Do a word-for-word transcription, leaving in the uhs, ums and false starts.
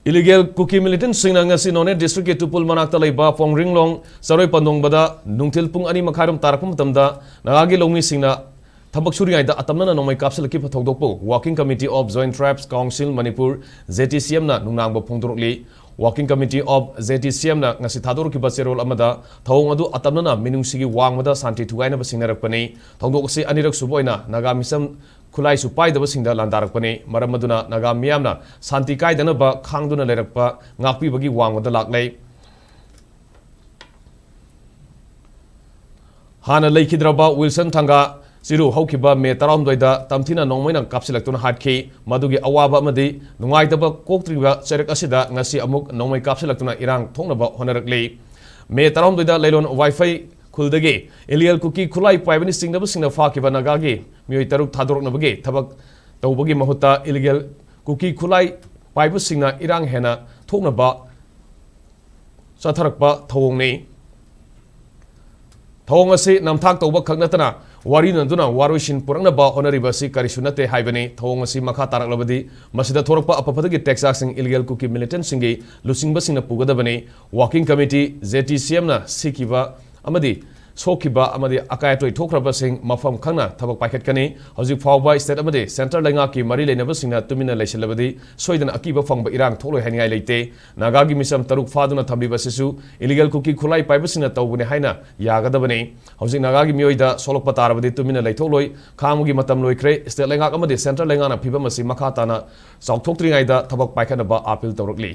Illegal Kuki militantꯁꯤꯡꯅ ꯉꯁꯤ ꯅꯣꯅꯦ districtꯀꯤ ꯇꯨꯄꯨꯜ ꯃꯅꯥꯛꯇ ꯂꯩꯕ ꯄꯣꯡꯔꯤꯡꯂꯣꯡ ꯆꯔꯣꯏ ꯄꯟꯗꯣꯡꯕꯗ ꯅꯨꯡꯊꯤꯜ ꯄꯨꯡ ꯑꯅꯤ ꯃꯈꯥꯏꯔꯣꯝ ꯇꯥꯔꯛꯄ ꯃꯇꯝꯗ ꯅꯥꯒꯥꯒꯤ ꯂꯧꯃꯤꯁꯤꯡꯅ ꯊꯕꯛ ꯁꯨꯔꯤꯉꯩꯗ ꯑꯇꯝꯅꯅ ꯅꯣꯡꯃꯩ ꯀꯥꯞꯁꯤꯜꯂꯛꯈꯤꯕ ꯊꯧꯗꯣꯛꯄꯨ Working Committee of Joint Tribes Council Manipur, ZTCMꯅ ꯅꯨꯡꯅꯥꯡꯕ ꯐꯣꯡꯗꯣꯔꯛꯂꯤ꯫ Working Committee of ZTCMꯅ ꯉꯁꯤ ꯊꯥꯗꯣꯔꯛꯈꯤꯕ ꯆꯦꯔꯣꯜ ꯑꯃꯗ ꯊꯧꯑꯣꯡ ꯑꯗꯨ ꯑꯇꯝꯅꯅ ꯃꯤꯅꯨꯡꯁꯤꯒꯤ ꯋꯥꯡꯃꯗ ꯁꯥꯟꯇꯤ ꯊꯨꯒꯥꯏꯅꯕ ꯁꯤꯡꯅꯔꯛꯄꯅꯤ꯫ ꯊꯧꯗꯣꯛ ꯑꯁꯤ ꯑꯅꯤꯔꯛ ꯁꯨꯕ ꯑꯣꯏꯅ ꯅꯥꯒꯥ ꯃꯤꯁꯝ ꯈꯨꯠꯂꯥꯏꯁꯨ ꯄꯥꯏꯗꯕꯁꯤꯡꯗ ꯂꯥꯟꯗꯥꯔꯛꯄꯅꯤ꯫ ꯃꯔꯝ ꯑꯗꯨꯅ ꯅꯥꯒꯥ ꯃꯤꯌꯥꯝꯅ ꯁꯥꯟꯇꯤ ꯀꯥꯏꯗꯅꯕ ꯈꯥꯡꯗꯨꯅ ꯂꯩꯔꯛꯄ ꯉꯥꯛꯄꯤꯕꯒꯤ ꯋꯥꯡꯃꯗ ꯂꯥꯛꯂꯦ꯫ ꯍꯥꯟꯅ ꯂꯩꯈꯤꯗ꯭ꯔꯕ ꯋꯤꯜꯁꯟ ꯊꯪꯒꯥ ꯆꯤꯔꯨ ꯍꯧꯈꯤꯕ ꯃꯦ ꯇꯔꯥꯍꯨꯝꯗꯣꯏꯗ ꯇꯝꯊꯤꯅ ꯅꯣꯡꯃꯩꯅ ꯀꯥꯞꯁꯤꯜꯂꯛꯇꯨꯅ ꯍꯥꯠꯈꯤ꯫ ꯃꯗꯨꯒꯤ ꯑꯋꯥꯕ ꯑꯃꯗꯤ ꯅꯨꯡꯉꯥꯏꯇꯕ ꯀꯣꯛꯇ꯭ꯔꯤꯕ ꯆꯩꯔꯛ ꯑꯁꯤꯗ ꯉꯁꯤ ꯑꯃꯨꯛ ꯅꯣꯡꯃꯩ ꯀꯥꯞꯁꯤꯜꯂꯛꯇꯨꯅ ꯏꯔꯥꯡ ꯊꯣꯛꯅꯕ ꯍꯣꯠꯅꯔꯛꯂꯤ꯫ ꯃꯦ ꯇꯔꯥꯍꯨꯝꯗꯣꯏꯗ ꯂꯩꯂꯣꯟ ꯋꯥꯏꯐꯩ ꯈꯨꯜꯗꯒꯤ illegal ꯀꯨꯀꯤ ꯈꯨꯠꯂꯥꯏ ꯄꯥꯏꯕꯅ ꯆꯤꯡꯅꯕꯁꯤꯡꯅ ꯐꯥꯈꯤꯕ ꯅꯥꯒꯥꯒꯤ ꯃꯤꯑꯣꯏ ꯇꯔꯨꯛ ꯊꯥꯗꯣꯔꯛꯅꯕꯒꯤ ꯊꯕꯛ ꯇꯧꯕꯒꯤ ꯃꯍꯨꯠꯇ illegal ꯀꯨꯀꯤ ꯈꯨꯠꯂꯥꯏ ꯄꯥꯏꯕꯁꯤꯡꯅ ꯏꯔꯥꯡ ꯍꯦꯟꯅ ꯊꯣꯛꯅꯕ ꯆꯠꯊꯔꯛꯄ ꯊꯧꯑꯣꯡꯅꯤ꯫ ꯊꯧꯑꯣꯡ ꯑꯁꯤ ꯅꯝꯊꯥꯛ ꯇꯧꯕ ꯈꯛ ꯅꯠꯇꯅ ꯋꯥꯔꯤꯅꯗꯨꯅ ꯋꯥꯔꯣꯏꯁꯤꯟ ꯄꯨꯔꯛꯅꯕ ꯍꯣꯠꯅꯔꯤꯕ ꯑꯁꯤ ꯀꯔꯤꯁꯨ ꯅꯠꯇꯦ ꯍꯥꯏꯕꯅꯤ꯫ ꯊꯧꯑꯣꯡ ꯑꯁꯤ ꯃꯈꯥ ꯇꯥꯔꯛꯂꯕꯗꯤ ꯃꯁꯤꯗ ꯊꯣꯔꯛꯄ ꯑꯐ ꯐꯠꯇꯒꯤ ꯇꯦꯛꯆꯥꯛꯁꯤꯡ illegal ꯀꯨꯀꯤ militantꯁꯤꯡꯒꯤ ꯂꯨꯆꯤꯡꯕꯁꯤꯡꯅ ꯄꯨꯒꯗꯕꯅꯤ꯫ Working Committee, ZTCMꯅ ꯁꯤꯈꯤꯕ ꯑꯃꯗꯤ ꯁꯣꯛꯈꯤꯕ ꯑꯃꯗꯤ ꯑꯀꯥꯏ ꯑꯇꯣꯏ ꯊꯣꯛꯈ꯭ꯔꯕꯁꯤꯡ ꯃꯐꯝ ꯈꯪꯅ ꯊꯕꯛ ꯄꯥꯏꯈꯠꯀꯅꯤ꯫ ꯍꯧꯖꯤꯛ ꯐꯥꯎꯕ state ꯑꯃꯗꯤ centre ꯂꯩꯉꯥꯛꯀꯤ ꯃꯔꯤ ꯂꯩꯅꯕꯁꯤꯡꯅ ꯇꯨꯃꯤꯟꯅ ꯂꯩꯁꯤꯜꯂꯕꯗꯤ ꯁꯣꯏꯗꯅ ꯑꯀꯤꯕ ꯐꯪꯕ ꯏꯔꯥꯡ ꯊꯣꯛꯂꯣꯏ ꯍꯥꯏꯅꯤꯡꯉꯥꯏ ꯂꯩꯇꯦ꯫ ꯅꯥꯒꯥꯒꯤ ꯃꯤꯆꯝ ꯇꯔꯨꯛ ꯐꯥꯗꯨꯅ ꯊꯝꯂꯤꯕ ꯑꯁꯤꯁꯨ illegal ꯀꯨꯀꯤ ꯈꯨꯠꯂꯥꯏ ꯄꯥꯏꯕꯁꯤꯡꯅ ꯇꯧꯕꯅꯤ ꯍꯥꯏꯅ ꯌꯥꯒꯗꯕꯅꯤ꯫ ꯍꯧꯖꯤꯛ ꯅꯥꯒꯥꯒꯤ ꯃꯤꯑꯣꯏꯗ ꯁꯣꯛꯂꯛꯄ ꯇꯥꯔꯕꯗꯤ ꯇꯨꯃꯤꯟꯅ ꯂꯩꯊꯣꯛꯂꯣꯏ꯫ ꯈꯥꯡꯕꯒꯤ ꯃꯇꯝ ꯂꯣꯏꯈ꯭ꯔꯦ꯫ State ꯂꯩꯉꯥꯛ ꯑꯃꯗꯤ centre ꯂꯩꯉꯥꯛꯅ ꯐꯤꯚꯝ ꯑꯁꯤ ꯃꯈꯥ ꯇꯥꯅ ꯆꯥꯎꯊꯣꯛꯇ꯭ꯔꯤꯉꯩꯗ ꯊꯕꯛ ꯄꯥꯏꯈꯠꯅꯕ appeal ꯇꯧꯔꯛꯂꯤ꯫